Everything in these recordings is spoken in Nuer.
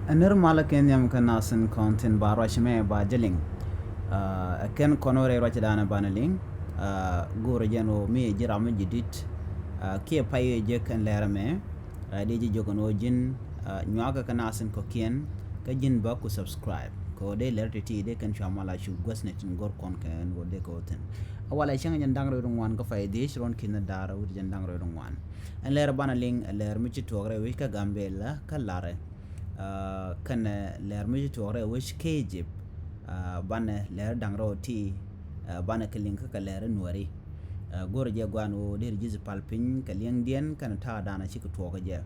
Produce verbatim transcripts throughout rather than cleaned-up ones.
Ɛ nir malä kɛ nhiam kä nasin kɔn thin ba ruac mɛ ba jɛ liŋ. Ɛ kɛn kɔn wä rɛy ruac danɛ banɛ liŋ. Go̱o̱rɛ jɛn wä mi ji̱ ram mi ji̱ dit kiɛ pay wee jek kɛn lɛr mɛ. Di ji̱ jok ɛn wä ji̱n nyuakä kä nasin kɔ̱kiɛn kä ji̱n ba ku subscribe kɛ wä dee lɛr ti ti dee kɛn cua mal a cu guäth ni tin go̱r kɔn kɛn wä dee kɛ wä thin. A walɛ cäŋ jɛn da̱ŋ rɛw ri ŋuan kä pay dhiec ruɔn ki̱n ni da̱r wä ti jɛn da̱ŋ rɛw ri ŋuan. Ɛn lɛr banɛ liŋ ɛ lɛr mi ci tuɔɔk rɛy wec kä Gambɛla kä Larɛ. Kɛnɛ lɛr mi ci tuɔɔk rɛy wec kä Egypt. Banɛ lɛr da̱ŋ rɛw ti banɛ kɛ liŋ kä kɛ lɛr nuɔri. Go̱rɛ jɛ guan wä deri ji̱ pal piny kɛ liɛŋdiɛn kɛnɛ ta̱a̱ danɛ cikɛ tuɔɔk jɛ.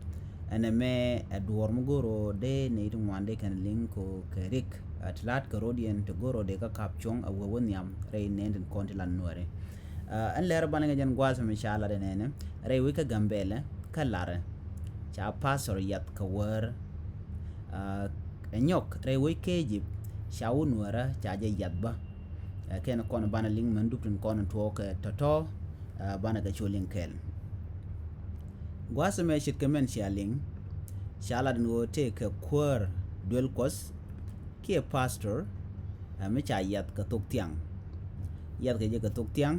Ɛnɛ mɛ ɛ duɔr mi go̱rɛ dee nɛy ti ŋuan dee kɛn liŋ ko kɛ rik ti la̱t kɛ rodiɛn ti go̱rɛ dee kä kap cuɔ̱ŋ ɛ wee wä nhiam rɛy nɛn tin kɔn ti lan nuɔri. Ɛn lɛr banɛ ŋɛ jɛn gua̱a̱th mi ca lat ɛnɛnɛ rɛy wec kä Gambɛlɛ kä Larɛ. Ca pastor yath kɛ wäär. Ɛ nyɔk rɛy wec kä Egypt ca wä nuäärä ca jɛ yath bä. Kɛn kɔn banɛ liŋ mɛn dup tin kɔn tuɔɔk kɛ tɔ̱tɔ̱. Banɛ kɛ cu liŋ kɛɛl. Gua̱a̱th ɛmɛ ce̱tkɛ mɛn cia liŋ ca lat ni ɣöö tëëkɛ kuäär duel Kuɔth kiɛ pastor mi ca yath kɛ thok thiaŋ. Yath kɛ jɛ kɛ thok thiaŋ.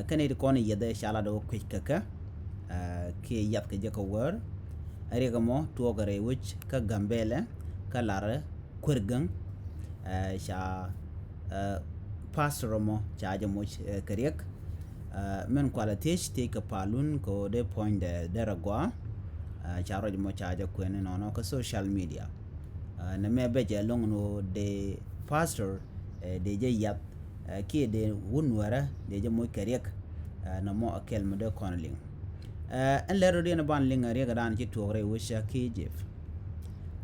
Kɛn it kɔn yath ca lat ɣöö kui̱c kɛ kɛ kiɛ yath kɛ jɛ kɛ wäär. Riɛk ɛmɔ tuɔɔkɛ rɛy wec kä Gambɛlɛ kä Larɛ kuer gäŋ. Ca pastor ɛmɔ ca jɛ moc kɛ riɛk. Mɛn kualɛ thiec thiec kɛ palun kɛ ɣöö dee puɔ̱nydɛ derɛ gɔaa. Ca ruac ɛmɔ ca jɛ kuɛn inɔnɔ kä social media. Nɛ mɛ bɛ jɛ loŋ ni ɣöö dee pastor dee jɛ yath kiɛ dee wun wärä dee jɛ moc kɛ riɛk. Nɛ mɔ a kɛl mi dee kɔn liŋ. Ɛn lɛr rodiɛn ban liŋ a riɛk dan ci tuɔɔk rɛy wec kä Egypt.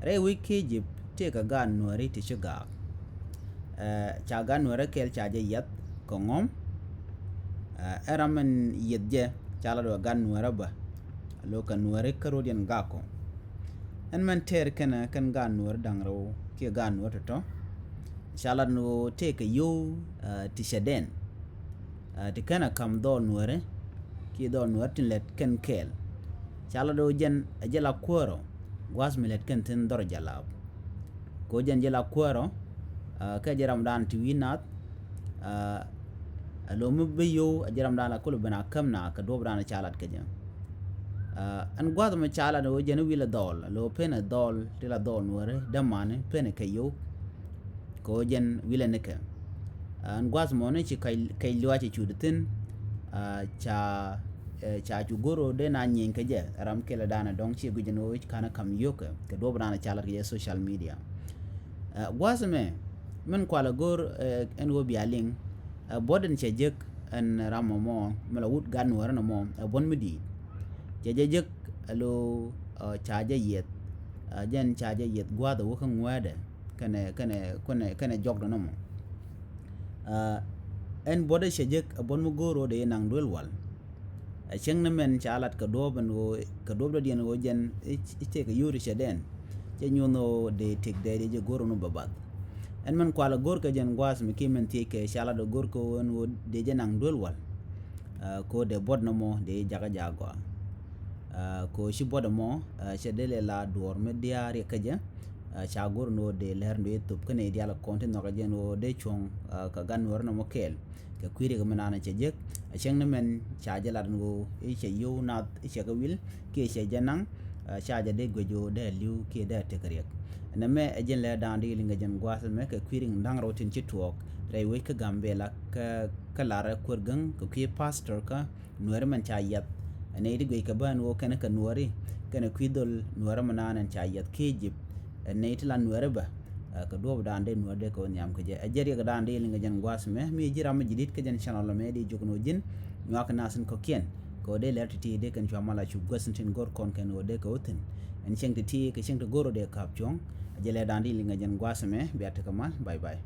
Rɛy wec kä Egypt tëëkɛ gaat nuääri ti ci gaak. Ca gaat nuäärä kɛl ca jɛ yath kɛ ŋɔm. Ɛ ram mɛn yath jɛ ca lat wä gaat nuäärä bä. Lo kɛ nuääri kä rodiɛn gakɔ. Ɛn mɛn tɛɛr kɛnɛ kɛn gaat nuääri da̱ŋ rɛw kiɛ gaat nuääri tɔ̱tɔ̱. Ca lat ni ɣöö tëëkɛ yio̱w ti cɛ dɛn. Ti kɛn a ka̱m dhɔɔl nuääri kiɛ dhɔɔl nuääri tin lɛt kɛn kɛɛl. Ca lat ɣöö jɛn ɛ jɛ la kuäärɔ gua̱a̱th mi lɛt kɛn thi̱n dhɔr jɛ laap. Kɛ ɣöö jɛn jɛ la kuäärɔ kɛ jɛ ramdan ti wi̱i̱ naath. Ɛ lo̱mi bi yio̱w ɛ jɛ ramdan la kul ben a käm na kɛ duɔ̱pdan ca lat kɛ jɛ. Ɛn gua̱a̱th mi ca lat ɣöö jɛn wi̱i̱ la dhɔɔl ɛ lo̱ pen ɛ dhɔɔl ti la dhɔɔl nuääri dämani pen ɛ kɛ yio̱w. Kɛ ɣöö jɛn wi̱lɛ nikɛ. Ɛn gua̱th mɔni ci kɛc luac ci cut thi̱n. Ca ca cu go̱r ɣöö dee na nyieny kɛ jɛ ram kɛlɛ danɛ dɔ̱ŋ ci guic ɛn ɣöö ka̱n ka̱m yio̱kɛ kɛ duɔ̱p danɛ ca lat kɛ jɛ social media. Gua̱th mɛ min kualɛ go̱r ɛn ɣöö bia liŋ. Buɔ̱t in cɛ jek ɛn ram mɔmɔ mi la wut gat nuäärä nɔmɔ ɛ buɔ̱n mi di̱i̱t. Cɛ jɛ jek ɛ lo̱ ca jɛ yieth. Jɛn ca jɛ yieth gua̱th ɛ wä kä ŋuäädɛ kɛnɛ kɛnɛ kɛnɛ kɛnɛ jɔkdɛ nɔmɔ. Ɛn buɔ̱t ɛ cɛ jek ɛ buɔ̱t mi go̱o̱r ɣöö dee naŋ duel wal. Ɛ cäŋ ni mɛn ca lat kɛ duɔ̱ɔ̱p ɛn ɣöö kɛ duɔ̱ɔ̱p dɔ̱diɛn ɣöö jɛn i̱ tëëkɛ yio̱w ti cɛ dɛn cɛ nyuɔ̱n ɣöö dee tëk dee dee jɛ go̱o̱r ɛn ɣöö bɛ bath. Ɛn mɛn kualɛ go̱o̱r kɛ jɛn gua̱a̱th mi kiɛ mɛn thiec kɛ ca lat ɛ go̱o̱r kɛ ɣöö ɛn ɣöö dee jɛ naŋ duel wal. Kɛ ɣöö dee buɔ̱t nɔmɔ dee jakä jakä gɔaa. Kɛ ɣöö ci buɔ̱t ɛmɔ cɛ dee lɛ la duɔ̱ɔ̱r mi diaal riɛk kä jɛ. Ca go̱r ni ɣöö dee lɛr ni ɣöö thop kä nɛy diaal kɔn ti nhɔk ɛ jɛn ɣöö dee cuɔ̱ŋ kɛ gan nuäärä nɔmɔ kɛɛl. Kɛ kui̱ riɛk mi naan cɛ jek ɛ cäŋ ni mɛn ca jɛ lat ni ɣöö i̱ cɛ yio̱w nath i̱ cɛ kɛ wi̱l kiɛ cɛ jɛ naŋ. Ca jɛ dee guic ɣöö dee li̱w kiɛ dee tek riɛk. Nɛ mɛ ɛ jɛn lɛr da̱a̱n di liŋ ɛ jɛn gua̱a̱th mɛ kɛ kui̱ riɛk da̱ŋ rɛw tin ci tuɔɔk rɛy wec kä Gambɛla kä kä Larɛ kuäär gäŋ kɛ kui̱ pastor kä nuäärä mɛn ca yiath. Ɛ nɛy ti guic kɛ bä ɛn ɣöö kɛn kɛ nuääri kɛnɛ kui̱ dhol nuäärä mɛn naan ɛn ca yiath kä Egypt. Ɛ nɛy ti la nuäärä bä kɛ duɔ̱ɔ̱p da̱a̱n dee nuäär dee kɛ wä nhiam kä jɛ. Ɛ jɛ riɛk da̱a̱n dee liŋ kɛ jɛn gua̱a̱th mɛ mi ji̱ ram mi ji̱ di̱t kä jɛn channel mɛ dee jok ni wä ji̱n nyuak kɛ nath in kɔ̱kiɛn. Kɛ wä dee lɛr ti̱ti̱ dee kɛn cua mal a cu guäth in tin go̱r kɔn kɛn wä dee kɛ wä thi̱n. Ɛn cieŋ ti̱ti̱ kɛ cieŋ ti go̱r wä dee ka̱p cuɔ̱ŋ. Ɛ jɛ lɛr da̱a̱n dee liŋ kɛ jɛn gua̱a̱th mɛ bia tekɛ mal. Bye bye.